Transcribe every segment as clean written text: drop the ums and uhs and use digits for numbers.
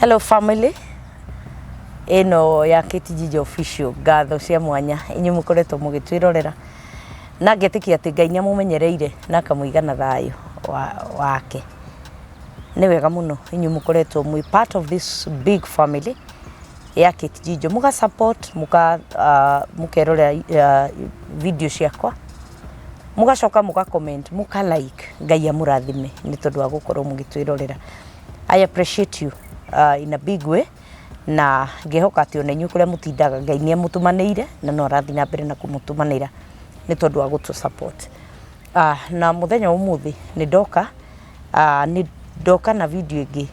Hello family, ĩno ya Kate Official, ngatho cia mwanya inyuĩ mũkoretwo mũgĩtwĩrorera na ngetĩkia atĩ Ngai nĩ amũmenyereire na akamũiga na thayũ wake. Nĩ wega mũno inyuĩ mũkoretwo mwĩ part of this big family ya Kate Jijo, mũga support, mũka mũkerorera video ciakwa, mũgacoka mũga comment, mũka like. Ngai amũrathime nĩ tondũ wa gũkorwo mũgĩtwĩrorera. I appreciate you in a big way, na ngehoka atĩ ona inyuĩ kũrĩa mũtindaga Ngai nĩ amũtũmanĩire na no arathiĩ na mbere na kũmũtũmanĩra nĩ tondũ wa gũtũ support. Na mũthenya wa ũmũthĩ nĩ ndoka na video ĩngĩ,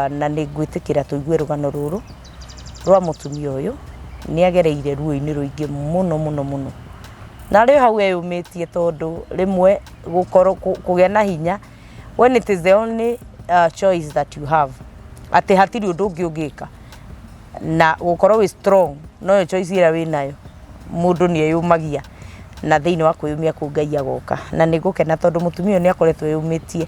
na nĩ ngwĩtĩkĩra tũigue rũgano rũrũ rwa mũtumia ũyũ. Nĩ agereire ruo-inĩ rũingĩ mũno mũno mũno, na arĩ o hau eyũmĩtie, tondũ rĩmwe gũkorwo kũgĩa na hinya when it is the only choice that you have, atĩ hatirĩ ũndũ ũngĩ ũngĩka na gũkorwo wĩ strong noyo choice ĩrĩa wĩ nayo, mũndũ nĩ eyũmagia, na thĩinĩ wa kwĩyũmia kũu Ngai agoka. Na nĩ ngũkena tondũ mũtumia ũyũ nĩ akoretwo eyũmĩtie,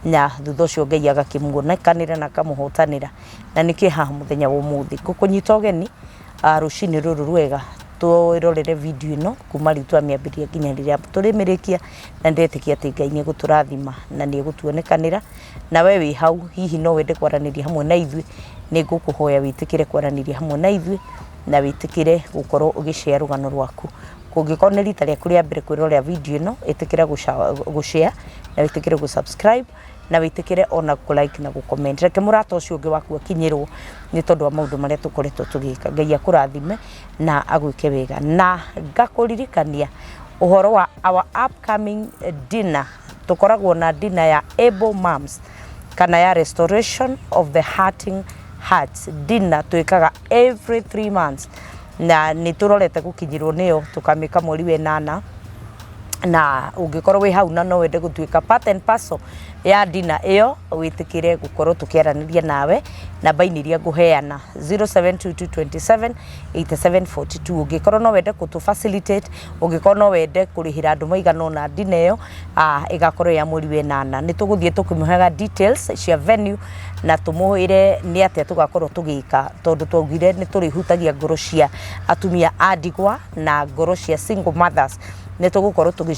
na thutha ũcio Ngai agakĩmuonekanĩra na akamũhotanĩra, na nĩkĩo haha mũthenya wa ũmũthĩ ngũkũnyita ũgeni rũcinĩ rũrũ rwega twĩrorere video ĩno kuma rĩu twamĩambĩrĩria nginya rĩrĩa tũrĩmĩrĩkia. Na ndĩretĩkia atĩ Ngai nĩ egũtũrathima na nĩ egũtuonekanĩra. Na we wĩ hau, hihi no wende kwaranĩria hamwe na ithuĩ, nĩ ngũkũhoya wĩtĩkĩre kwaranĩria hamwe na ithuĩ na wĩtĩkĩre gũkorwo ũgĩshare rũgano rwaku. Kũngĩkorwo nĩ rita rĩaku rĩa mbere kwĩrorera video ĩno, ĩtĩkĩra gũshare na wĩtĩkĩre gũ-subscribe na wĩtĩkĩre ona kũ like na gũ comment. Reke mũrata ũcio ũngĩ waku akinyĩrwo nĩ tondũ wa maũndũ marĩa tũkoretwo tũgĩka. Ngai akũrathime na agwĩke wega. Na ngakũririkania ũhoro wa our upcoming dinner. Tũkoragwo na dinner ya Able Moms kana ya Restoration of the Hurting Hearts dinner, twĩkaga every 3 months, na nĩ tũrorete gũkinyĩrwo nĩyo, tũkamĩka mweri wa ĩnana. Na ũngĩkorwo wĩ hau na no wende gũtuĩka part and parcel ya dinner ĩyo, wĩtĩkĩre gũkorwo tũkĩaranĩria nawe namba-inĩ iria ngũheana, 072227 8742. Ũngĩkorwo no wende gũtũ facilitate, ũngĩkorwo no wende kũrĩhĩra andũ maigana ũna dinner ĩyo, ĩgakorwo ya mweri wa ĩnana. Nĩ tũgũthiĩ tũkĩmũheaga details cia venue na tũmwĩre nĩ atĩa tũgakorwo tũgĩka, tondũ twaugire nĩ tũrĩhutagia ngoro cia atumia a ndigwa na ngoro cia single mothers, nĩ tũgũkorwo tũgĩcihutia.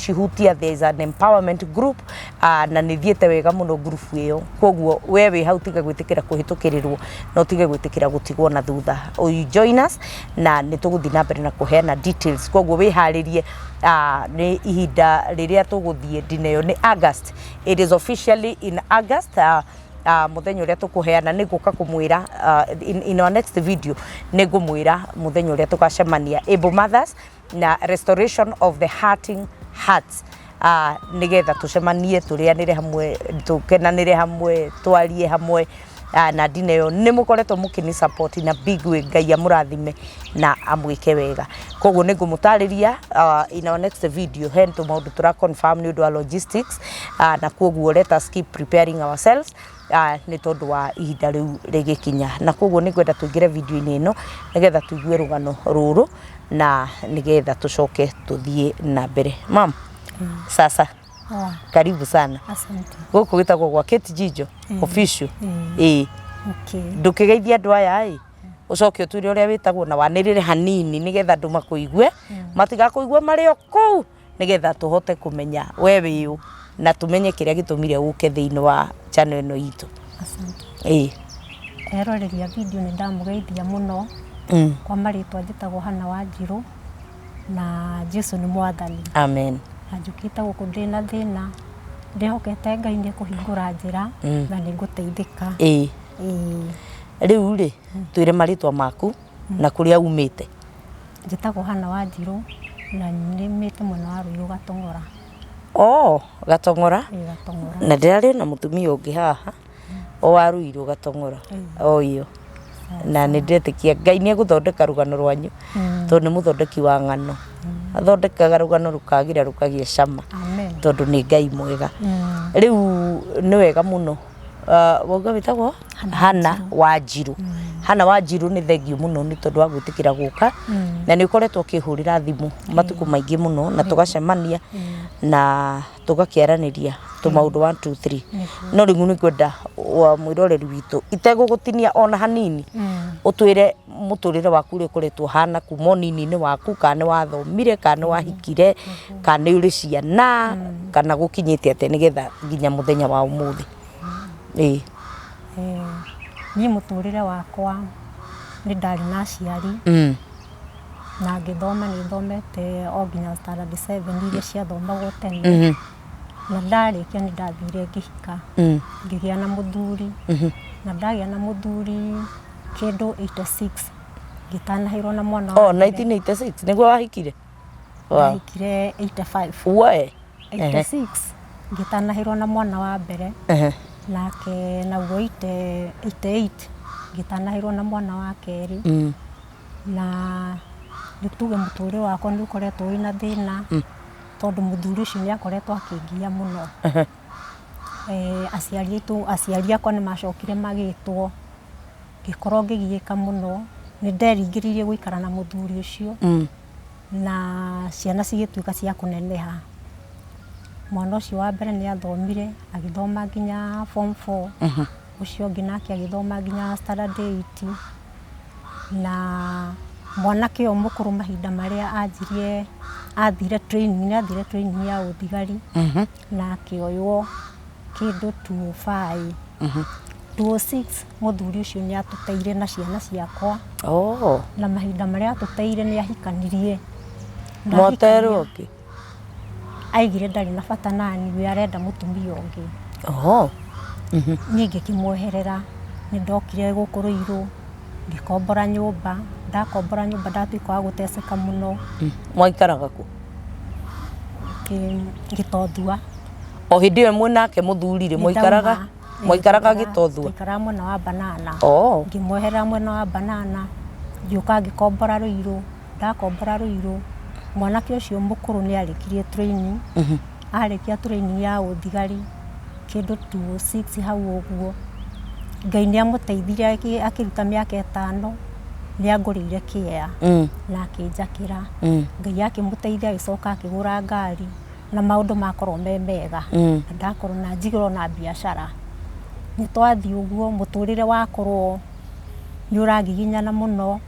There is an empowerment group, na nĩ thiĩte wega mũno group ĩyo. Koguo we wĩ hau, tiga gwĩtĩkĩra kũhĩtũkĩrĩrwo na ũtige gwĩtĩkĩra gũtigwo na thutha. You join us na nĩ tũgũthiĩ na mbere na kũheana details. Koguo wĩharĩrie, nĩ ihinda rĩrĩa tũgũthiĩ dinner ĩyo nĩ August. It is officially in August. Mũthenya ũrĩa tũkũheana nĩ ngũka kũmwĩra in our next video. Nĩ ngũmwĩra mũthenya ũrĩa tũgacemania Able Mothers na Restoration of the Hurting Hearts, nĩgetha tũcemanie, tũrĩanĩre hamwe, tũkenanĩre hamwe, twarie hamwe. Na dinner ĩyo nĩ mũkoretwo mũkĩni support in a big way. Ngai amũrathime na amwĩke wega. Koguo nĩ ngũmũtarĩria in our next video. He tũmaũndũ tũra confirm nĩ ũndũ wa logistics, na koguo let us keep preparing ourselves nĩ tondũ wa ihinda rĩu rĩgĩkinya. Na koguo nĩ ngwenda tũingĩre video-inĩ ĩno nĩgetha tũigue rũgano rũrũ na nĩgetha tũcoke tũthiĩ na mbere. Mam, sasa karibu sana. Asante. Gũkũ gĩtagwo gwa Kate Jijo Official, ĩĩ. Ndũkĩgeithie andũ aya ĩ, ũcoke ũtwĩre ũrĩa wĩtagwo na wanĩrĩre hanini nĩgetha andũ makũigue, matigakũigue marĩ o kũu, nĩgetha tũhote kũmenya we wĩũ na tũmenye kĩrĩa gĩtũmire ũke thĩinĩ wa channel ĩno itũ. Asante. Ĩĩ. Eroreria video, nĩ ndamũgeithia mũno. Kwa marĩtwa njĩtagwo Hana Wanjirũ, na Jesu nĩ mwathani. Amen. Na njũkĩte gũkũ ndĩna thĩna, ndĩhokete Ngai nĩ ekũhingũra njĩra na nĩ ngũteithĩka. Ĩĩ. Ĩĩ. Rĩu rĩ, twĩre marĩtwa maku na kũrĩa umĩte. Njĩtagwo Hana Wanjirũ na nĩmĩte mwena wa Ruiru, Gatong'ora. Oh, Gatong'ora. Ĩĩ, Gatong'ora. Na ndĩrarĩ na mũtumia ũngĩ haha o wa Ruiru Gatong'ora o iyo, na nĩ ndĩretĩkia Ngai nĩ egũthondeka rũgano rwanyu, tondũ nĩ mũthondeki wa ng'ano, athondekaga rũgano rũkagĩra rũkagĩa cama. Amen. Tondũ nĩ Ngai mwega. Rĩu nĩ wega mũno. Wauga wĩtagwo Hana Wanjirũ. Hana Wanjiru, nĩ thengiũ mũno nĩ tondũ wa gwĩtĩkĩra gũka, na nĩ ũkoretwo ũkĩhũrĩra thimũ matukũ maingĩ mũno na tũgacemania na tũgakĩaranĩria tũmaũndũ 1 2 3, no rĩu nĩ ngwenda wa mwĩroreri witũ, itegũgũtinia ona hanini, ũtwĩre mũtũrĩre waku ũrĩa ũkoretwo ũhana kuma ũnini-inĩ waku, kana nĩ wathomire, kana nĩ wahikire, kana nĩ ũrĩ ciana, kana gũkinyĩte atĩa nĩgetha nginya mũthenya wa ũmũthĩ. Ĩĩ. Niĩ mũtũrĩre wakwa nĩ ndarĩ na aciari na ngĩthoma, nĩ thomete o nginya standard 7 iria ciathomagwo tene, na ndarĩkia nĩ ndathire ngĩhika, ngĩgĩa na mũthuri, na ndagĩa na mũthuri kĩndũ 86, ngĩtanahĩrwo na mwana wa mbere. 1986 nĩguo wahikire? Wow. Ndahikire 85. We. 86 ngĩtanahĩrwo na mwana wa mbere, nake naguo 88 ngĩtanahĩrwo na mwana wa kerĩ. Na nĩ tuge mũtũrĩre wakwa nĩ ũkoretwo wĩna thĩna, tondũ mũthuri ũcio nĩ akoretwo akĩngia mũno. Aciari aitũ, aciari akwa nĩ macokire magĩtwo, ngĩkorwo ngĩgiĩka mũno. Nĩ nderingĩrĩirie gũikara na mũthuri ũcio, na ciana cigĩtuĩka cia kũneneha. Mwana ũcio wa mbere nĩ athomire, agĩthoma nginya form 4. Ũcio ũngĩ nake agĩthoma nginya standard 8, na mwanake ũyũ mũkũrũ mahinda marĩa anjirie athire training, nĩ athire training ya ũthigari na akĩoywo kĩndũ 205, 206. Mũthuri ũcio nĩ atũteire na ciana ciakwa. Na mahinda marĩa atũteire nĩ ahikanirie. Na Mwaterwo ahikania, kĩ? Aigire ndarĩ na bata nani, we arenda mũtumia ũngĩ. Niĩ ngĩkĩmweherera. Nĩ ndokire gũkũ Rũirũ, ngĩkombora nyũmba. Ndakombora nyũmba, ndatuĩka wa gũteceka mũno. Mwaikaraga kũ? Gĩtothua. O hĩndĩ ĩyo mwĩ nake mũthuri rĩ, mwaikaraga mwaikaraga Gĩtothua? Twaikaraga mwena wa Banana. Ngĩmweherera mwena wa Banana, ngĩũka ngĩkombora Rũirũ. Ndakombora Rũirũ, mwanake ũcio mũkũrũ nĩ arĩkirie training. Arĩkia training ya ũthigari kĩndũ 26 hau ũguo, Ngai nĩ amũteithirie, akĩruta mĩaka 5, nĩ angũrĩire kĩea na akĩnjakĩra. Ngai akĩmũteithia, agĩcoka akĩgũra ngari na maũndũ makorwo me mega, na ndakorwo na njigĩrwo na biacara. Nĩ twathiĩ ũguo, mũtũrĩre wakorwo nĩ ũragiginyana mũno.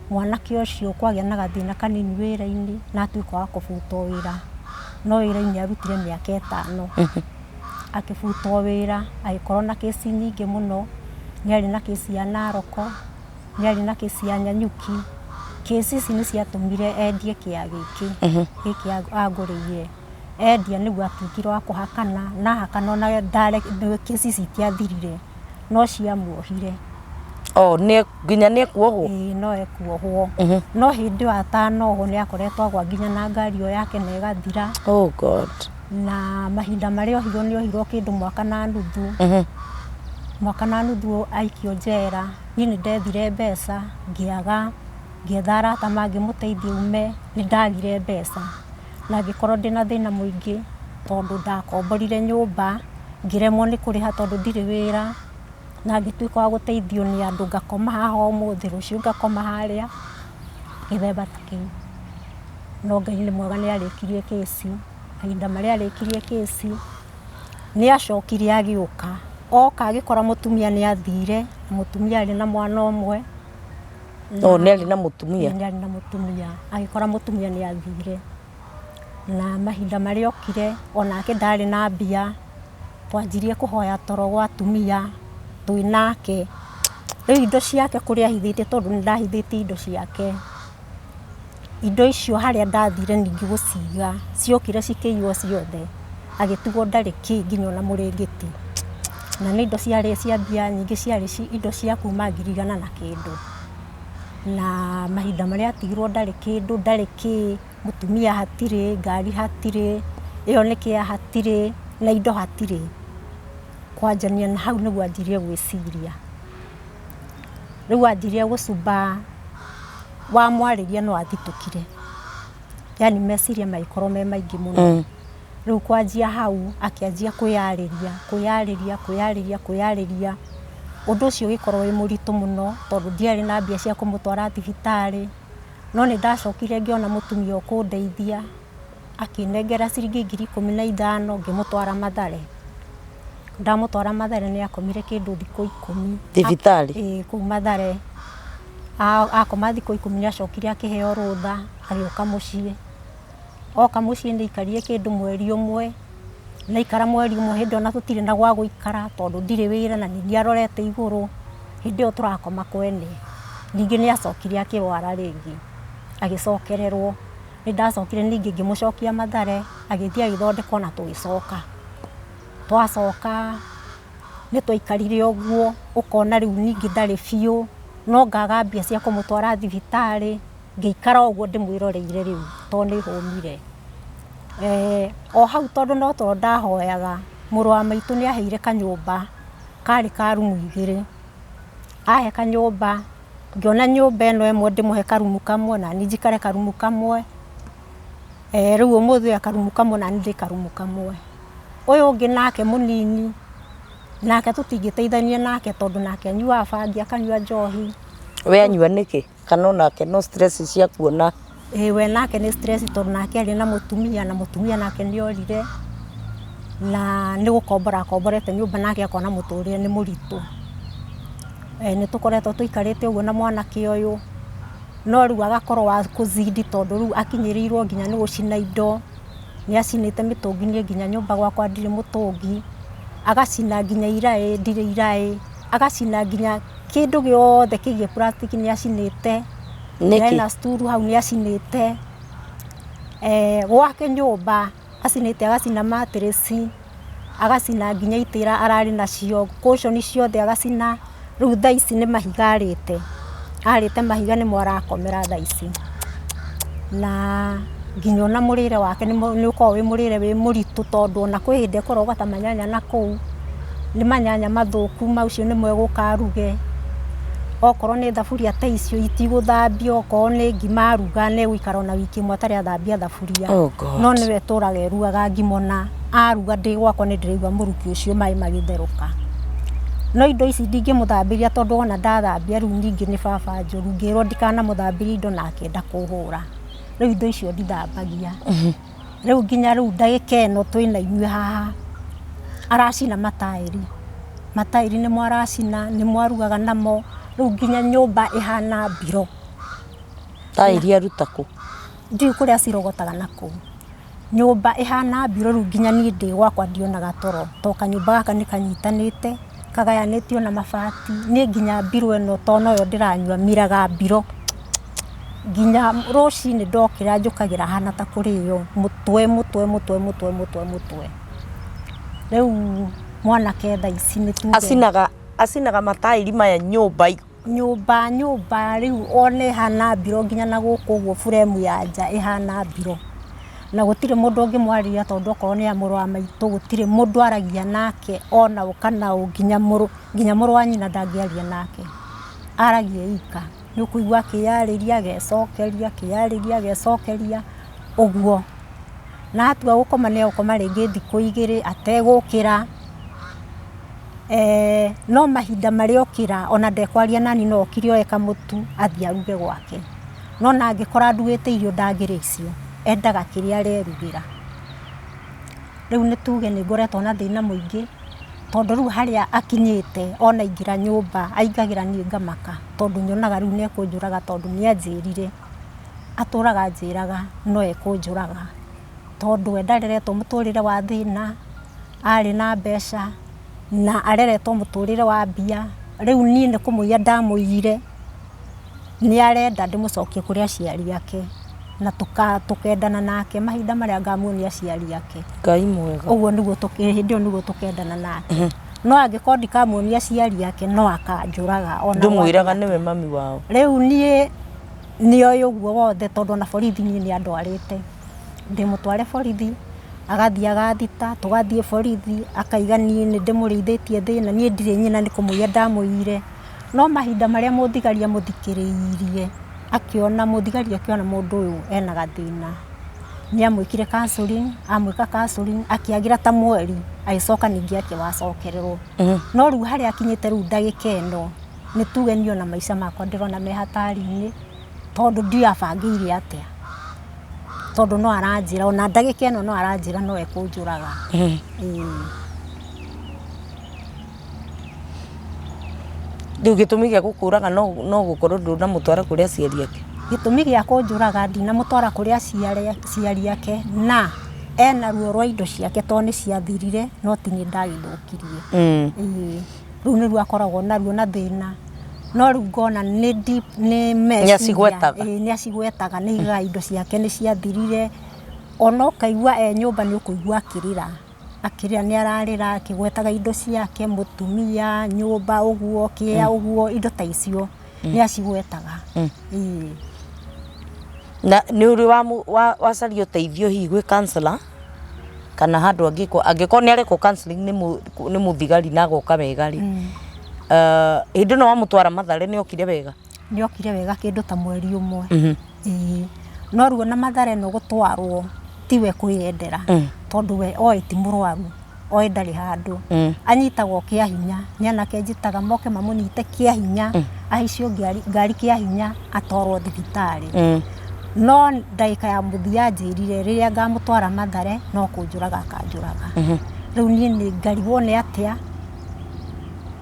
Mwanake ũcio kwagĩa na gathĩna kanini wĩra-inĩ na atuĩka wa kũbutwo wĩra, no wĩra-inĩ arutire mĩaka 5. Akĩbutwo wĩra, agĩkorwo na kĩci nyingĩ mũno. Nĩ arĩ na kĩci ya Naroko, nĩ arĩ na kĩci ya Nanyuki. Kĩci ici nĩ ciatũmire endie kĩa gĩkĩ gĩkĩ angũrĩire. Endia nĩguo atuĩkire wa kũhakana, na hakana ona kĩci ici itiathirire, no ciamuohire. Oh, nĩ nginya nĩ ekuohwo? Ĩĩ, no ekuohwo. No hĩndĩ ĩyo atanohwo nĩ akoretwo agwa nginya na ngari ĩyo yake na ĩgathira. Oh God. Na mahinda marĩa ohirwo, nĩ ohirwo kĩndũ mwaka na nuthu. Mwaka na nuthu aikio njera. Niĩ nĩ ndethire mbeca, ngĩaga, ngĩetha arata mangĩmũteithia ume, nĩ ndagire mbeca na ngĩkorwo ndĩna thĩna mũingĩ, tondũ ndakomborire nyũmba, ngĩremwo nĩ kũrĩha tondũ ndirĩ wĩra, na ngĩtuĩka wa gũteithio nĩ andũ, ngakoma haha ũmũthĩ, rũciũ ngakoma harĩa, gĩthemba ta kĩu. No Ngai nĩ mwega, nĩ arĩkirie kĩci. Mahinda marĩa arĩkirie kĩci, nĩ acokire agĩũka. Oka agĩkora mũtumia nĩ athire, na mũtumia arĩ na mwana ũmwe. Oh, nĩ arĩ na mũtumia? Nĩ arĩ na mũtumia. Agĩkora mũtumia nĩ athire, na mahinda marĩa okire onake ndarĩ na mbia. Twanjirie kũhoya toro gwa atumia twĩ nake. Rĩu indo ciake kũrĩa ahithĩte, tondũ nĩ ndahithĩte indo ciake, indo icio harĩa ndathire ningĩ gũciga, ciokire cikĩiywo ciothe, agĩtigwo ndarĩ kĩ, nginya ona mũrĩngĩti. Na nĩ indo ciarĩ cia mbia nyingĩ, ciarĩ indo cia kuma 100,000 na kĩndũ. Na mahinda marĩa atigirwo ndarĩ kĩndũ, ndarĩ kĩ, mũtumia hatirĩ, ngari hatirĩ, ĩyo nĩ kĩa hatirĩ, na indo hatirĩ. Kwanjania na hau nĩguo anjirie gwĩciria. Rĩu anjirie gũcumba, wamwarĩria no athitũkire, yani meciria magĩkorwo me maingĩ mũno. Rĩu kwanjia hau akĩanjia kwĩyarĩria, kwĩyarĩria, kwĩyarĩria, kwĩyarĩria. Ũndũ ũcio ũgĩkorwo wĩ mũritũ mũno tondũ ndiarĩ na mbia cia kũmũtwara thibitarĩ, no nĩ ndacokire ngĩona mũtumia ũkũndeithia, akĩnengera ciringi 15,000 ngĩmũtwara Mathare. Ndamũtwara Mathare nĩ akomire kĩndũ thikũ 10. Thibitarĩ? Ĩĩ kũu Mathare. Akoma thikũ 10 nĩ acokire akĩheo rũtha agĩũka mũciĩ. Oka mũciĩ nĩ aikarire kĩndũ mweri ũmwe, na aikara mweri ũmwe hĩndĩ ĩyo ona tũtirĩ na gwa gũikara tondũ ndirĩ wĩra na nĩ niĩ arorete igũrũ, hĩndĩ ĩyo tũrakoma kwene. Ningĩ nĩ acokire akĩrwara rĩngĩ, agĩcokererwo. Nĩ ndacokire ningĩ ngĩmũcokia Mathare, agĩthiĩ agĩthondekwo na tũgĩcoka. Twacoka nĩ twaikarire ũguo, ũkona rĩu ningĩ ndarĩ biũ, no ngaga mbia cia kũmũtwara thibitarĩ. Ngĩikara ũguo ndĩmwĩroreire rĩu tondũ nĩ hũmire. O hau tondũ no toro ndahoyaga, mũrũ wa maitũ nĩ aheire kanyũmba karĩ ka rumu 2. Ahe kanyũmba, ngĩona nyũmba ĩno ĩmwe ndĩmũhe karumu kamwe na niĩ njikare karumu kamwe. Rĩu ũmũthĩ ũyũ e karumu kamwe na niĩ ndĩ karumu kamwe. Ũyũ ũngĩ nake mũnini, nake tũtingĩteithania nake tondũ nake anyuaga bangi akanyua njohi. We anyua nĩkĩ? Kana onake no stress cia kuona? Ĩĩ we nake nĩ stress tondũ nake arĩ na mũtumia na mũtumia nake nĩ orire na nĩ gũkombora akomborete nyũmba nake akona mũtũrĩre nĩ mũritũ. Nĩ tũkoretwo tũikarĩte ũguo na mwanake ũyũ, no rĩu agakorwo wa kũzidi tondũ rĩu akinyĩrĩirwo nginya nĩ gũcina indo. Nĩ acinĩte mĩtũngi niĩ nginya nyũmba gwakwa ndirĩ mũtũngi, agacina nginya iraĩ ndirĩ iraĩ, agacina nginya kĩndũ gĩothe kĩgiĩ plastic nĩ acinĩte. Nĩkĩ? Hena stool hau nĩ acinĩte. Gwake nyũmba acinĩte agacina mattress, agacina nginya itĩ ararĩ nacio, cushion ciothe agacina. Rĩu thaa ici nĩ mahiga arĩte, arĩte mahiga nĩmo arakomera thaa ici. Na nginya ona mũrĩre wake nĩ ũkoragwo wĩ mũrĩre wĩ mũritũ tondũ ona kwĩ hĩndĩ ekũrogota manyanya na kũu, nĩ manyanya mathũku macio nĩmo egũka aruge. Okorwo nĩ thaburia ta icio itigũthambio, okorwo nĩ ngima aruga nĩ egũikara ona wiki ĩmwe atarĩ athambia thaburia. Oh God. No nĩwe ĩtũraga ĩrugaga ngima ona aruga ndĩ gwakwa nĩ ndĩraigua mũrukĩ ũcio maĩ magĩtherũka. No indo ici ndingĩmũthambĩria tondũ ona ndathambia rĩu ningĩ nĩ baba njũru, ngĩrwo ndikanamũthambĩrie indo na akĩenda kũhũra. Rĩu indo icio ndithambagia. Rĩu nginya rĩu ndagĩka ĩno twĩna inyuĩ haha, aracina mataĩri. Mataĩri nĩmo aracina, nĩmo arugaga namo, rĩu nginya nyũmba ĩhana mbiro. Taĩri aruta kũ? Ndiũĩ kũrĩa acirogotaga na kũu. Nyũmba ĩhana mbiro rĩu nginya niĩ ndĩ gwakwa ndionaga toro, to kanyũmba gaka nĩ kanyitanĩte, kagayanĩtio na mabati, niĩ nginya mbiro ĩno to noyo ndĩranyua miraga mbiro. Nginya rũcinĩ ndokĩra njũkagĩra hana ta kũrĩo, mũtwe mũtwe mũtwe mũtwe mũtwe mũtwe. Rĩu mwanake thaa ici nĩ tuge. Acinaga mataĩri maya nyũmba. Nyũmba nyũmba rĩu ona ĩhana mbiro nginya na gũkũ ũguo buremu ya nja ĩhana mbiro. Na gũtirĩ mũndũ ũngĩmwarĩria tondũ okorwo nĩ mũrũ wa maitũ gũtirĩ mũndũ aragia nake ona ũ kana ũ nginya mũrũ wa nyina ndangĩaria nake. Aragia ika. Nĩ ũkũigua akĩyarĩria agecokeria, akĩyarĩria agecokeria ũguo. Na atua gũkoma nĩ egũkoma rĩngĩ thikũ 2 ategũkĩra. No mahinda marĩa okĩra ona ndekwaria nani no okire oe kamũtu athiĩ aruge gwake. No na angĩkora ndugĩte irio ndangĩrĩa icio, endaga kĩrĩa arerugĩra. Rĩu nĩ tuge nĩ ngoretwo na thĩna mũingĩ tondũ rĩu harĩa akinyĩte ona aingĩra nyũmba aingagĩra niĩ ngamaka tondũ nyonaga rĩu nĩ ekũnjũraga tondũ nĩ anjĩrire. Atũraga anjĩraga no ekũnjũraga tondũ we ndareretwo mũtũrĩre wa thĩna, arĩ na mbeca na areretwo mũtũrĩre wa mbia. Rĩu niĩ nĩ kũmũiya ndamũiyire, nĩ arenda ndĩmũcokie kũrĩ aciari ake na tũkendana nake mahinda marĩa ngamuonia aciari ake. Ngai mwega. Ũguo nĩguo hĩndĩ ĩyo nĩguo tũkendana nake. No angĩkorwo ndikamuonia aciari ake no akanjũraga ona Ndũmwĩraga nĩwe mami wao. Rĩu niĩ nĩoĩ ũguo wothe tondũ ona borithi niĩ nĩ andwarĩte. Ndĩmũtware borithi, agathiĩ agathita, tũgathiĩ borithi, akaiga niĩ nĩ ndĩmũrĩithĩtie thĩna, niĩ ndirĩ nyina nĩ kũmũiya ndamũiyire. No mahinda marĩa mũthigari amũthikĩrĩirie, akĩona mũthigari akĩona mũndũ ũyũ ena gathĩna, Nĩ amwĩkire counseling, amwĩka counseling akĩagĩra ta mweri, agĩcoka ningĩ akĩwacokererwo. No rĩu harĩa akinyĩte rĩu ndagĩka ĩno, nĩ tuge niĩ ona maica makwa ndĩrona me hatari-inĩ, tondũ ndiũĩ abangĩire atĩa. Tondũ no aranjĩra ona ndagĩka ĩno no aranjĩra no ekũnjũraga. Ĩĩ. Rĩu gĩtũmi gĩa gũkũraga no no gũkorwo ndũnamũtwara kũrĩ aciari ake? Gĩtũmi gĩa kũnjũraga ndinamũtwara kũrĩ aciari ake na ena ruo rwa indo ciake tondũ nĩ ciathirire no ti niĩ ndagĩthũkirie. Ĩĩ. Rũu nĩruo akoragwo naruo na thĩna. No rĩu ngona nĩ deep nĩ meciria. Nĩ acigwetaga. Ĩĩ nĩ acigwetaga nĩ aigaga indo ciake nĩ ciathirire. Ona ũkaigua e nyũmba nĩ ũkũigua akĩrĩra. Akĩrĩra nĩ ararĩra akĩgwetaga indo ciake, mũtumia, nyũmba ũguo, kĩa ũguo, indo ta icio nĩ acigwetaga. Ĩĩ. Na nĩ ũrĩ wacaria ũteithio hihi gwĩ counselor kana handũ angĩkwo, angĩkorwo nĩ arekwo counselling nĩ mũthigari na agoka wega rĩ, hĩndĩ ĩno wamũtwara Mathare nĩ okire wega? Nĩ okire wega kĩndũ ta mweri ũmwe. Ĩĩ. No rĩu ona Mathare ĩno gũtwarwo tiwe kwĩyendera tondũ we oĩ ti mũrwaru, oĩ ndarĩ handũ. Anyitagwo kĩa hinya nĩ anake njĩtaga moke mamũnyite kĩa hinya, ahaicio ngari kĩa hinya atwarwo thibitarĩ. No ndagĩka ya mũthia anjĩrire rĩrĩa ngamũtwara Mathare no kũnjũraga akanjũraga. Rĩu niĩ nĩ ngarigwo nĩ atĩa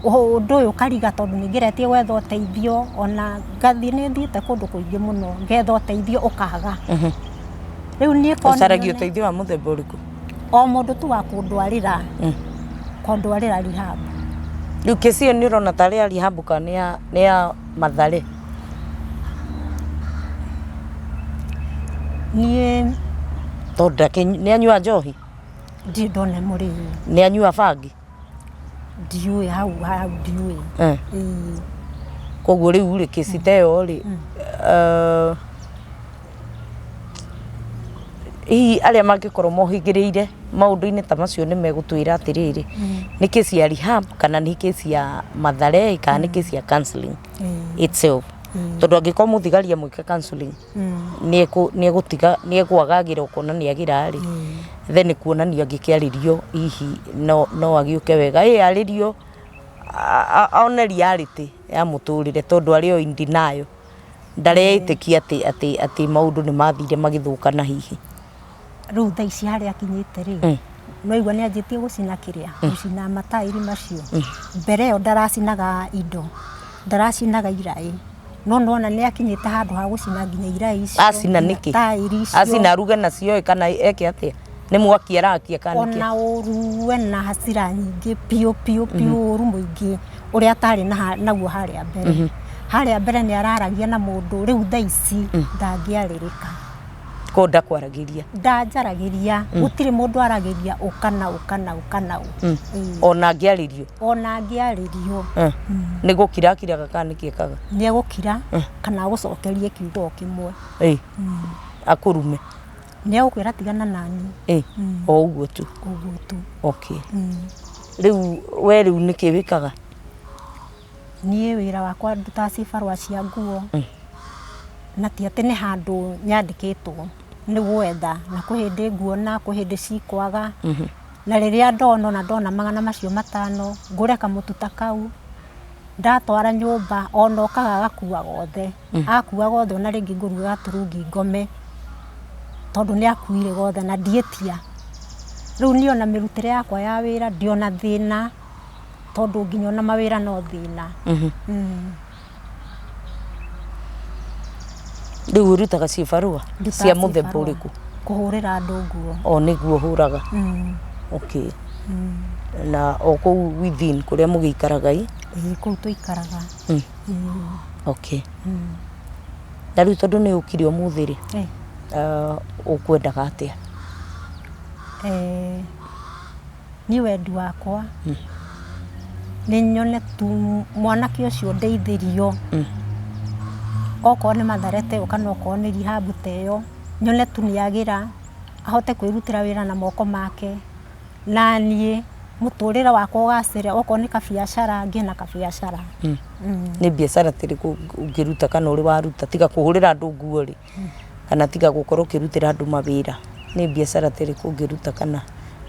Ũndũ ũyũ ũkariga tondũ nĩ ngeretie gwetha ũteithio ona ngathiĩ nĩ thiĩte kũndũ kũingĩ mũno ngetha ũteithio ũkaga. Rĩu niĩ korwo nĩ Ũcaragia nyone ũteithio wa mũthemba ũrĩkũ? o mũndũ tu wa kũndwarĩra, kũndwarĩra rehab. Rĩu kesi ĩyo nĩ ũrona tarĩ ya rehab kana nĩ ya Mathare? Niĩ Tondũ nĩ anyua njohi? Ndirĩ ndona e mũrĩu. Nĩ anyua bangi? Ndiũĩ hau hau ndiũĩ. Ĩĩ. Koguo rĩu rĩ kesi ta ĩyo rĩ, hihi arĩa mangĩkorwo mohĩgĩrĩire maũndũ-inĩ ta macio nĩ megũtwĩra atĩrĩrĩ, nĩ kesi ya rehab kana nĩ kesi ya Mathare kana nĩ kesi ya counselling itself. Tondũ angĩkorwo mũthigari amwĩka counselling nĩ egũtiga nĩ ekwagagĩra ũkona nĩ agĩra rĩ, then nĩ kuonania angĩkĩarĩrio hihi no agĩũke wega. Ĩ arĩrio one reality ya mũtũrĩre tondũ arĩ o in denial, ndareĩtĩkia atĩ atĩ atĩ maũndũ nĩ mathire magĩthũka na hihi. Rĩu thaa ici harĩa akinyĩte rĩ, nĩwaigua nĩ anjĩtie gũcina kĩrĩa, gũcina mataĩri macio. Mbere ĩyo ndaracinaga indo, ndaracinaga iraĩ. No nĩwona nĩ akinyĩte handũ ha gũcina nginya iraĩ icio. Acina nĩkĩ? Taĩri icio. Acina aruge nacio ĩ kana eke atĩa? Nĩ mwaki arakia kana nĩkĩ? Ona ũru ena hasira nyingĩ biũ biũ biũ ũru mũingĩ ũrĩa atarĩ naguo harĩa mbere. Harĩa mbere nĩ araragia na mũndũ rĩu thaa ici ndangĩarĩrĩka. Ko ndakwaragĩria? Ndanjaragĩria, gũtirĩ mũndũ aragĩria ũ kana ũ kana ũ kana ũ. Ĩĩ. Ona angĩarĩrio? Ona angĩarĩrio. Nĩ gũkira akiraga kana nĩkĩ ekaga? Nĩ egũkira kana agũcokerie kiugo o kĩmwe. Ĩĩ. Akũrume? Nĩ egũkwĩra tigana naniĩ. Ĩĩ, o ũguo tu? Ũguo tu. Okay. Rĩu we rĩu nĩkĩ wĩkaga? Niĩ wĩra wakwa ndutaga cibarũa cia nguo, na ti atĩ nĩ handũ nyandĩkĩtwo, nĩ gwetha, na kwĩ hĩndĩ nguona, kwĩ hĩndĩ cikwaga, na rĩrĩa ndona ona ndona 500 ngũre kamũtu ta kau, ndatwara nyũmba ona okaga agakua gothe, akua gothe ona rĩngĩ ngũruga gaturungi ngome, tondũ nĩ akuire gothe na ndiĩtia. Rĩu niĩ ona mĩrutĩre yakwa ya wĩra ndĩona thĩna. Tondũ nginya ona mawĩra no thĩna. Rĩu ũrutaga cibarũa Ndutaga cia mũthemba cibarũa. ũrĩkũ? Kũhũrĩra andũ nguo. O nĩguo ũhũraga? Okay. Na o kũu within kũrĩa mũgĩikaraga ĩ? Ĩĩ kũu tũikaraga. Okay. Na rĩu tondũ nĩ ũkire ũmũthĩ rĩ, ũkwendaga atĩa? Niĩ wendi wakwa nĩ nyone tu mwanake ũcio ndeithĩrio, okorwo nĩ Mathare ta ĩyo kana okorwo nĩ rehab ta ĩyo, nyone tu nĩ agĩra, ahote kwĩrutĩra wĩra na moko make, na niĩ mũtũrĩre wakwa ũgacĩre, okorwo nĩ kabiacara ngĩe na kabiacara. Nĩ biacara ta ĩrĩkũ ũngĩruta kana ũrĩ waruta tiga kũhũrĩra andũ nguo rĩ, kana tiga gũkorwo ũkĩrutĩra andũ mawĩra? Nĩ biacara ta ĩrĩkũ ũngĩruta kana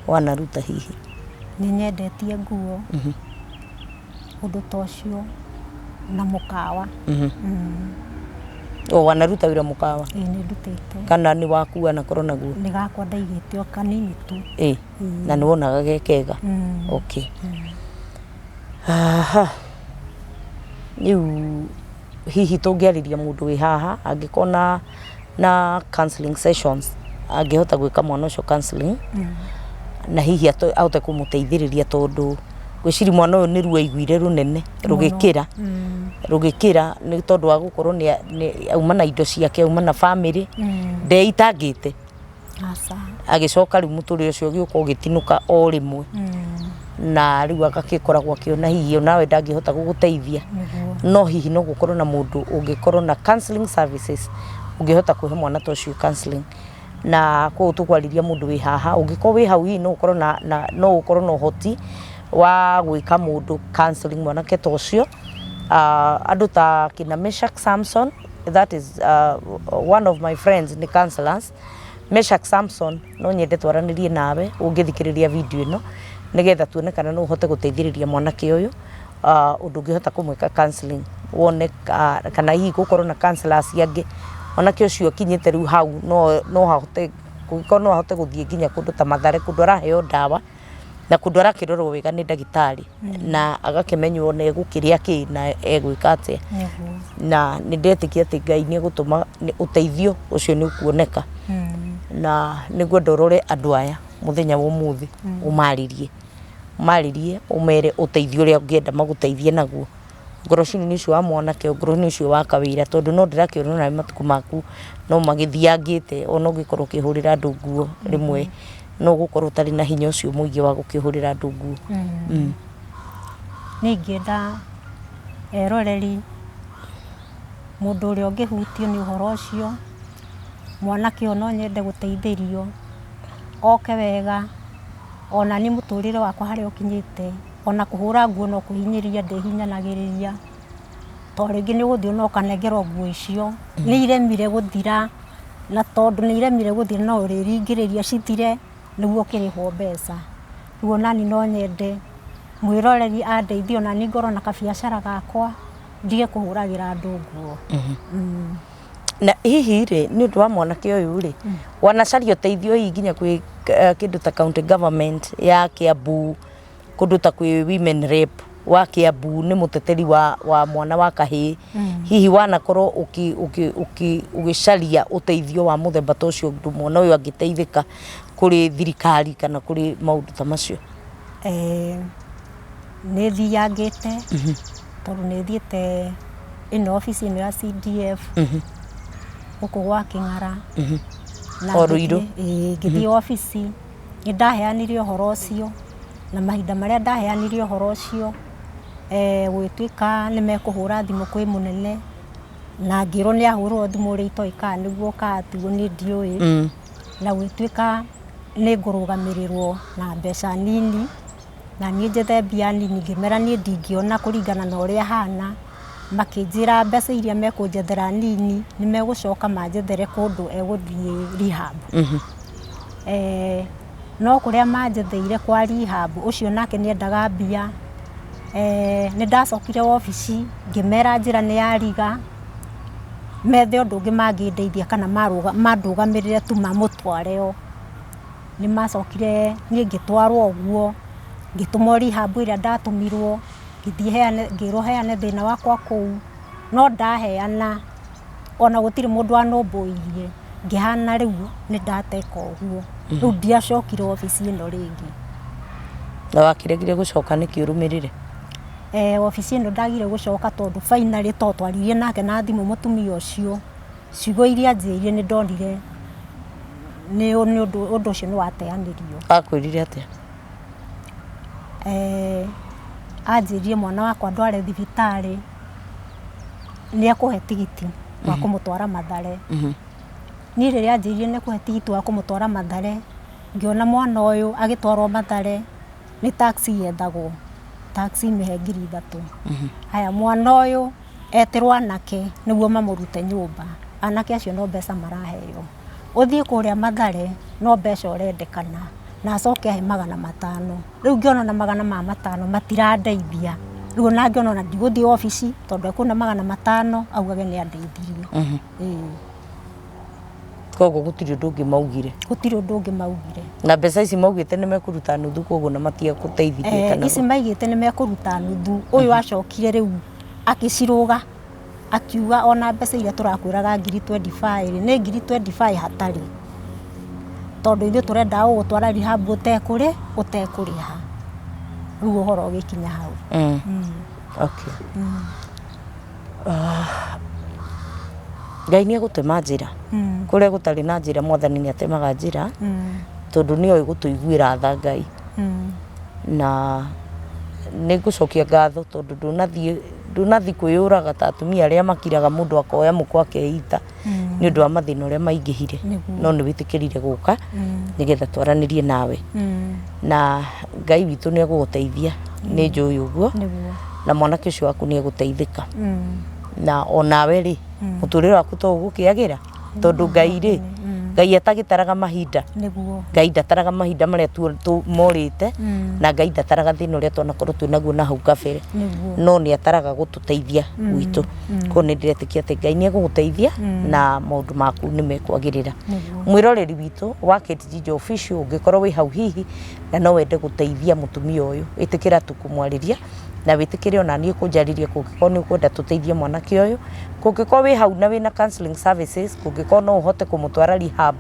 wanaruta hihi? Nĩ nyendetie nguo, ũndũ ta ũcio, na mũkawa. O wanaruta wĩra mũkawa? Ĩĩ nĩ ndutĩte. Kana nĩ waku wanakorwo naguo? Nĩ gakwa ndaigĩte o kanini tu. Ĩĩ, na nĩ wonaga ge kega? Okay. Aha. Rĩu hihi tũngĩarĩria mũndũ wĩ haha angĩkorwo na na counseling sessions angĩhota gwĩka mwana ũcio counseling na hihi ahote kũmũteithĩrĩria tondũ ngwĩciria mwana ũyũ nĩ ruo aiguire rũnene rũgĩkĩra rũgĩkĩra nĩ tondũ wa gũkorwo nĩ auma na indo ciake auma na bamĩrĩ ndeitangĩte. Aca. Agĩcoka rĩu mũtũrĩre ũcio ũgĩũka ũgĩtinũka o rĩmwe na rĩu agagĩkoragwo akĩona hihi onawe ndangĩhota gũgũteithia. No hihi no gũkorwo na mũndũ ũngĩkorwo na counseling services ũngĩhota kũhe mwana ta ũcio counseling. Na koguo tũkwarĩria mũndũ wĩ haha ũngĩkorwo wĩ hau hihi no ũkorwo na, na no ũkorwo na ũhoti wa gwĩka mũndũ counseling mwanake ta ũcio. Andũ ta kina Meshack Samson, that is one of my friends nĩ counselors. Meshack Samson no nyende twaranĩrie nawe ũngĩthikĩrĩria video ĩno nĩgetha tuone kana no ũhote gũteithĩrĩria mwanake ũyũ ũndũ ũngĩhota kũmwĩka counseling wone kana hihi gũkorwo na counselors angĩ. Mwanake ũcio akinyĩte rĩu hau no ahote kũngĩkorwo no ahote gũthiĩ nginya kũndũ ta Mathare kũndũ araheo ndawa na kũndũ arakĩrorwo wega nĩ ndagĩtarĩ na agakĩmenywo ona egũkĩrĩa kĩ na egwĩka atĩa. Na nĩ ndetĩkia atĩ Ngai nĩ egũtũma ũteithio ũcio nĩ ũkuoneka. Na nĩ ngwenda ũrore andũ aya mũthenya wa ũmũthĩ ũmarĩrie, ũmarĩrie ũmere ũteithio ũrĩa ũngĩenda magũteithie naguo. Ngorocinĩ nĩ ũcio wa mwanake, ngorocinĩ ũcio wa kawĩra tondũ no ndĩrakĩona onawe matukũ maku no magĩthiangĩte ona ũngĩkorwo ũkĩhũrĩra andũ nguo rĩmwe no ũgũkorwo ũtarĩ na hinya ũcio mũingĩ wa gũkĩhũrĩra andũ nguo. Niĩ ingĩenda eroreri, mũndũ ũrĩa ũngĩhutio nĩ ũhoro ũcio, mwanake ũyũ no nyende gũteithĩrio, oke wega, ona niĩ mũtũrĩre wakwa harĩa ũkinyĩte, ona kũhũra nguo no kwĩhinyĩrĩria ndĩhinyanagĩrĩria, to rĩngĩ nĩ ũgũthiĩ ona ũkanengerwo nguo icio, nĩ iremire gũthira, na tondũ nĩ iremire gũthira no ũrĩringĩrĩria cithire nĩguo ũkĩrĩhwo mbeca. Rĩu onani no nyende mwĩroreri andeithie onani ngorwo na kabiacara gakwa, ndige kũhũragĩra andũ nguo. Na hihi rĩ, nĩ ũndũ wa mwanake ũyũ rĩ, wanacaria ũteithio hihi nginya kwĩ kĩndũ ta county government ya Kiambu, kũndũ ta kwĩ women rep wa Kiambu nĩ mũteteri wa mwana wa kahĩĩ, hihi wanakorwo ũgĩcaria ũteithio wa mũthemba ta ũcio ũndũ mwana ũyũ angĩteithĩka kũrĩ thirikari kana kũrĩ maũndũ ta macio? Nĩ thiangĩte tondũ nĩ thiĩte ĩno obici ĩno ya CDF gũkũ gwa Kĩng'ara. Na O Ruiru? Ĩĩ, ngĩthiĩ obici nĩ ndaheanire ũhoro ũcio, na mahinda marĩa ndaheanire ũhoro ũcio gũgĩtuĩka nĩ mekũhũra thimũ kwĩ mũnene, na ngĩrwo nĩ ahũrĩrwo thimũ ũrĩa itoĩ kana nĩguo kana tiguo niĩ ndiũĩ. Na gũgĩtuĩka nĩ ngũrũgamĩrĩrwo na mbeca nini, na niĩ njethe mbia nini, ngĩmera niĩ ndingĩona kũringana na ũrĩa hana, makĩnjĩra mbeca iria mekũnjethera nini nĩ megũcoka manjethere kũndũ egũthiĩ rehab. No kũrĩa manjetheire kwa rehab, ũcio nake nĩ endaga mbia. Nĩ ndacokire wabici ngĩmera njĩra nĩ yariga, methe ũndũ ũngĩ mangĩndeithia kana mandũgamĩrĩre tu mamũtware o. Nĩ macokire niĩ ngĩtwarwo ũguo, ngĩtũmwo rehab ĩrĩa ndatũmirwo, ngĩthiĩ heane, ngĩrwo heane thĩna wakwa kũu, no ndaheana ona gũtirĩ mũndũ wanũmbũirie, ngĩhana rĩu nĩ ndateka ũguo. Rĩu ndiacokire wabici ĩno rĩngĩ. Na wakĩregire gũcoka nĩkĩ ũrũmĩrĩre? Wabici ĩno ndagire gũcoka tondũ finally to twaririe nake na thimũ mũtumia ũcio, ciugo iria anjĩrire nĩ ndonire nĩ ũndũ ũcio nĩ wateanĩrio. Akwĩrire atĩa? Anjĩrire mwana wakwa ndware thibitarĩ, nĩ ekũhe tigiti wa kũmũtwara Mathare. Niĩ rĩrĩa anjĩrire nĩ ekũhe tigiti wa kũmũtwara Mathare, ngĩona mwana ũyũ agĩtwarwo Mathare nĩ taxi yethagwo, taxi mĩhe 3,000. Haya mwana ũyũ etĩrwo anake nĩguo mamũrute nyũmba, anake acio no mbeca maraheo. Ũthiĩ kũrĩa Mathare no mbeca ũrendekana na acoke ahe 500. Rĩu ngĩona na 500 matirandeithia. Rĩu ona ngĩona ona ndigũthiĩ obici tondũ ekũne 500 augage nĩ andeithirie. Ĩĩ. Koguo gũtirĩ ũndũ ũngĩ maugire? Gũtirĩ ũndũ ũngĩ maugire. Na mbeca ici maugĩte nĩ mekũruta nuthu koguo na matiagũteithirie kana? Ici maigĩte nĩ mekũruta nuthu. Ũyũ acokire rĩu akĩcirũga akiuga ona mbeca iria tũrakwĩraga ngiri 25 rĩ, nĩ ngiri 25 hatarĩ. Tondũ ithuĩ tũrendaga gũgũtwara rehab ũtekũrĩ ũtekũrĩha. Rĩu ũhoro ũgĩkinya hau. Okay. Ngai nĩ egũtema njĩra. Kũrĩa gũtarĩ na njĩra mwathani nĩ atemaga njĩra tondũ nĩ oĩ gũtũiguĩra tha Ngai. Na nĩ ngũcokia ngatho tondũ ndũnathiĩ ndũnathiĩ kwĩyũraga ta atumia arĩa makiraga mũndũ akoya mũkwa akeita nĩ ũndũ wa mathĩna ũrĩa maingĩhire. No nĩ wĩtĩkĩrire gũka nĩgetha twaranĩrie nawe. Na Ngai witũ nĩ egũgũteithia nĩ njũĩ ũguo. Na mwanake ũcio waku nĩ egũteithĩka. Na onawe rĩ, mũtũrĩre waku to ũgũkĩagĩra tondũ Ngai rĩ, Ngai atagĩtaraga mahinda. Ngai ndataraga mahinda marĩa morĩte na Ngai ndataraga thĩna ũrĩa twanakorwo twĩ naguo na hau kabere. No nĩ ataraga gũtũteithia gwitũ. Koguo nĩ ndĩretĩkia atĩ Ngai nĩ egũgũteithia na maũndũ maku nĩ mekwagĩrĩra. Mwĩroreri witũ wa Kate Ginger Official ũngĩkorwo wĩ hau hihi na no wende gũteithia mũtumia ũyũ, ĩtĩkĩra tu kũmwarĩria na wĩtĩkĩre ona niĩ kũnjarĩria kũngĩkorwo nĩ ũkwenda tũteithie mwanake ũyũ. Kũngĩkorwo wĩ hau na wĩna counselling services, kũngĩkorwo no ũhote kũmũtwara rehab,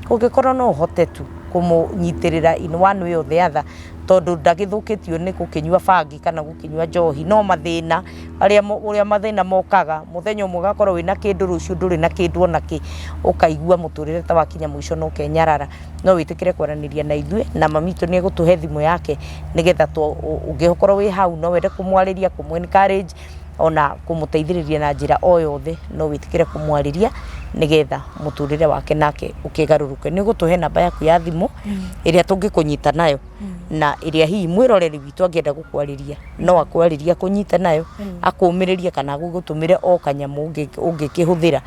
kũngĩkorwo no ũhote tu kũmũnyitĩrĩra in one way or the other, tondũ ndagĩthũkĩtio nĩ gũkĩnyua bangi kana gũkĩnyua njohi, no mathĩna arĩa ũrĩa mathĩna mokaga, mũthenya ũmwe ũgakorwo wĩna kĩndũ rũciũ ndũrĩ na kĩndũ ona kĩ, ũkaigua mũtũrĩre ta wakinya mũico na ũkenyarara. No wĩtĩkĩre kwaranĩria na ithuĩ na mami witũ nĩ egũtũhe thimũ yake nĩgetha ũngĩkorwo wĩ hau no wende kũmwarĩria, kũmũ encourage ona kũmũteithĩrĩria na njĩra o yothe no wĩtĩkĩre kũmwarĩria nĩgetha mũtũrĩre wake nake ũkĩgarũrũke. Nĩ ũgũtũhe namba yaku ya thimũ ĩrĩa tũngĩkũnyita nayo na ĩrĩa hihi mwĩroreri witũ angĩenda gũkwarĩria no akwarĩrie akũnyite nayo akũmĩrĩrie kana agũgũtũmĩre o kanyamũ ũngĩkĩhũthĩra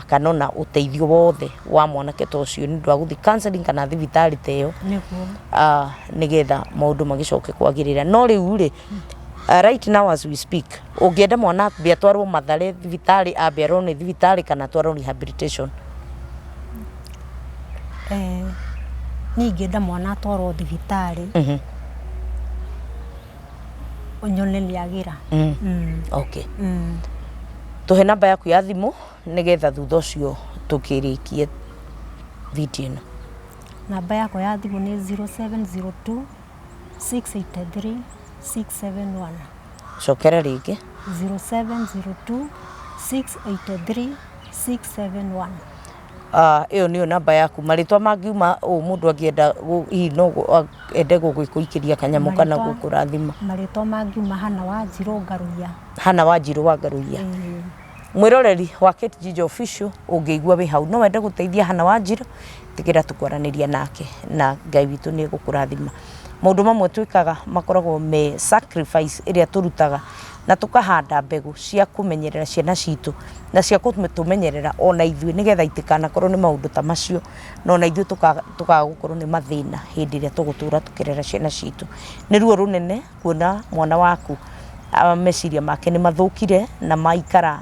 kana ona ũteithio wothe wa mwanake ta ũcio nĩ ũndũ wa gũthiĩ counselling kana thibitarĩ ta ĩyo nĩgetha maũndũ magĩcoke kwagĩrĩra. No rĩu rĩ, right now as we speak, ũngĩenda mwana ambe atwarwo Mathare thibitarĩ ambe arorwo nĩ thibitarĩ kana atwarwo rehabilitation? Niĩ ingĩenda mwana atwarwo thibitarĩ nyone nĩ agĩra. Okay. Tũhe namba yaku ya thimũ nĩgetha thutha ũcio tũkĩrĩkie video ĩno. Namba yakwa ya thimũ nĩ 0702 683 671. Cokera rĩngĩ. 0702 683 671. Ĩyo nĩyo namba yaku. Marĩtwa mangiuma ũũ mũndũ angĩenda hihi no ende gũgĩkũikĩria kanyamũ kana gũkũrathima? Marĩtwa mangiuma Hannah Wanjirũ Ngaruiya. Hannah Wanjirũ wa Ngaruiya. Mwĩroreri wa Kate Ginger Official ũngĩigua wĩ hau no wende gũteithia Hannah Wanjirũ, tigĩra tũkwaranĩria nake na Ngai witũ nĩ egũkũrathima. Maũndũ mamwe twĩkaga makoragwo me sacrifice ĩrĩa tũrutaga na tũkahanda mbegũ cia kũmenyerera ciana citũ na cia gũtũmenyerera ona ithuĩ nĩgetha itikanakorwo nĩ maũndũ ta macio na ona ithuĩ tũkaga gũkorwo nĩ mathĩna hĩndĩ ĩrĩa tũgũtũra tũkĩrera ciana citũ. Nĩ ruo rũnene kuona mwana waku meciria make nĩ mathũkire na maikara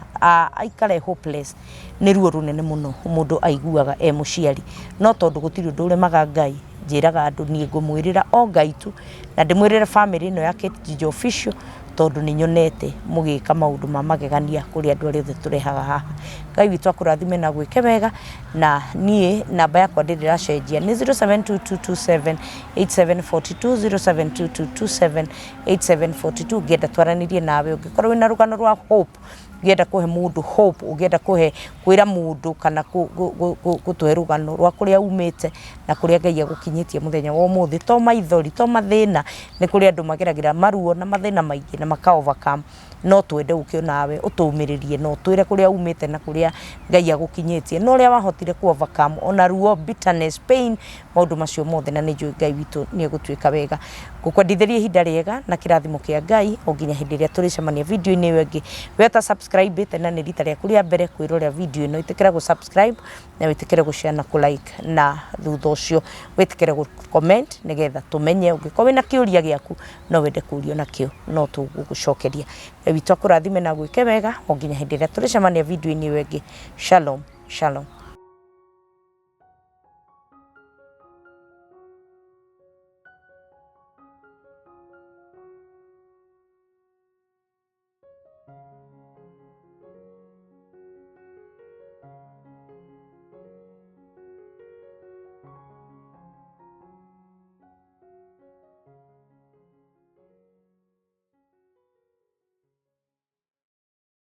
aikara e hopeless. Nĩ ruo rũnene mũno mũndũ aiguaga e mũciari. No tondũ gũtirĩ ũndũ ũremaga Ngai, njĩraga andũ niĩ ngũmwĩrĩra o Ngai tu, na ndĩmwĩrĩre bamĩrĩ ĩno ya Kate Ginger Official, tondũ nĩ nyonete mũgĩka maũndũ ma magegania kũrĩ andũ arĩa othe tũrehaga haha. Ngai witũ akũrathime na agwĩke wega, na niĩ namba yakwa ndĩrĩ ĩracenjia nĩ 0722278742, 0722278742, ũngĩenda twaranĩrie nawe, ũngĩkorwo wĩna rũgano rwa hope, ũngĩenda kũhe mũndũ hope, ũngĩenda kũhe kwĩra mũndũ kana gũtũhe rũgano rwa kũrĩa umĩte na kũrĩa Ngai agũkinyĩtie mũthenya wa ũmũthĩ, to maithori, to mathĩna, nĩ kũrĩ andũ mageragĩra maruo na mathĩna maingĩ na maka overcome. No twende ũke onawe ũtũmĩrĩrie na ũtwĩre kũrĩa umĩte na kũrĩa Ngai agũkinyĩtie na ũrĩa wahotire kũ overcome ona ruo, bitterness, pain, maũndũ macio mothe, na nĩ njũĩ Ngai witũ nĩ egũtwĩka wega. Ngũkwendithĩria ihinda rĩega na kĩrathimo kĩa Ngai o nginya hĩndĩ ĩrĩa tũrĩcemania video-inĩ ĩyo ĩngĩ. We ũta subscribe ĩte na nĩ rita rĩaku rĩa mbere kwĩrorera video ĩno, ĩtĩkĩra gũ subscribe na wĩtĩkĩre gũ share na kũ like, na thutha ũcio wĩtĩkĩre gũ comment nĩgetha tũmenye ũngĩkorwo wĩna kĩũria gĩaku no wende kũrio nakĩo no tũgũgũcokeria. Ngai witũ akũrathime na agwĩke wega o nginya hĩndĩ ĩrĩa tũrĩcemania video-inĩ ĩyo ĩngĩ. Shalom, shalom.